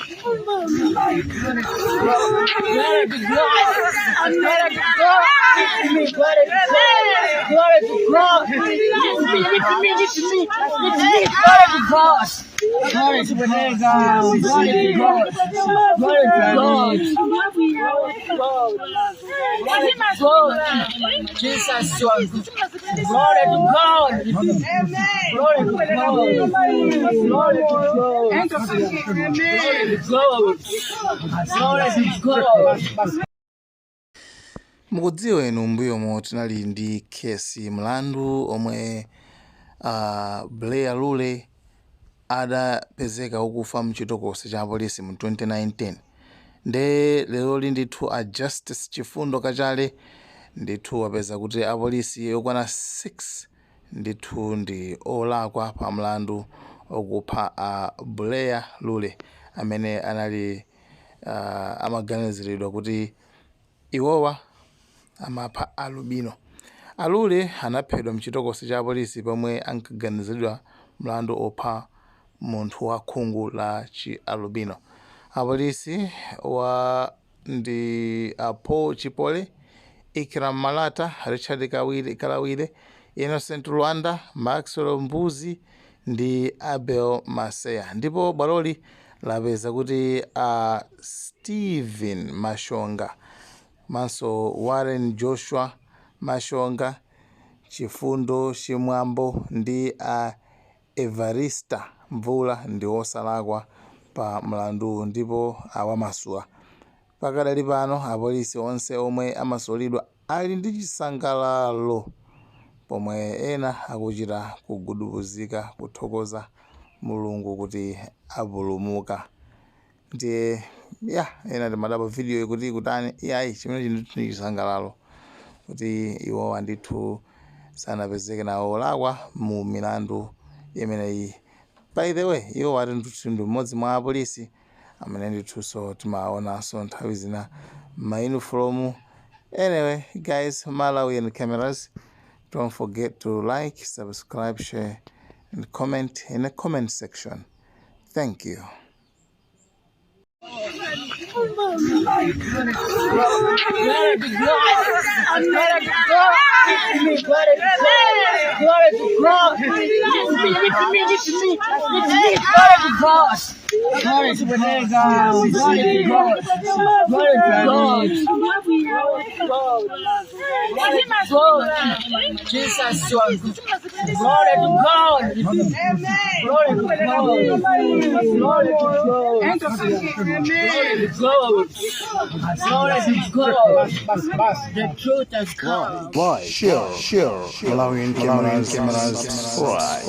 Glory to God. Glory to God. Glory to God. Glory to God. It's me, it's me, it's me, it's me. Glory to God. Glory to God. Glory to God. Glory to God. Glory to God. Glory to God. Jesus, you are good. Glory to God. Glory to God. Glory to God. Glory to God. Glory to God. Mukudziwa inu, mbuyomo tinali ndi kesi, mlandu omwe Buleya Lule adapezeka ukufa mchitokosi cha polisi mu 2019. Nde leroli ndithu a Justice Chifundo Kachale ndithu wapeza kuti apolisi okwana 6 ndithu ndi olakwa pa mlandu okupha a Buleya Lule amene anali amaganiziridwa kuti iwowa amapha alubino. Alule anaphedwa mchitokosi cha polisi pomwe ankaganiziridwa mlandu opha munthu wa khungu la chi alubino. Apolisi wa ndi a Paul Chipole, Ikram Malata, Richard Kawire, Kalawire, Innocent Lwanda, Maxwell Mbuzi ndi Abel Maseya. Ndipo bwaloli lapeza kuti a Stephen Mashonga manso Warren Joshua Mashonga, Chifundo Chimwambo ndi a Evarista Mvula ndi osalakwa pa mlandu ndipo awamasula. Pakadali pano apolisi onse omwe amasulidwa ali ndi chisangalalo, pomwe ena akuchita kugudubuzika kuthokoza Mulungu kuti apulumuka. Ndiye ya ena timadabwa video kuti kutani. Iyayi, chimene ndithu ndi chisangalalo kuti iwowa ndithu sanapezeke nawo olakwa mu milandu imeneyi. By the way, iwo ati ndithu ndi mmodzi mwa apolisi amene ndithunso timaonanso nthawi zina ma uniform. Anyway guys, Malawian Cameras, don't forget to like, subscribe, share and comment in the comment section. Thank you. Glory to God. Glory to God. Glory to God. Glory to God. It's me, it's me, it's me, it's me. Glory to God. Glory to God. Glory to God. Glory to God. Glory to God. Glory to God. Jesus, you are good. Glory to God. Glory to God. Glory to God. Glory to God. Glory to God. The truth has come. Like, share, Malawian Cameras, subscribe.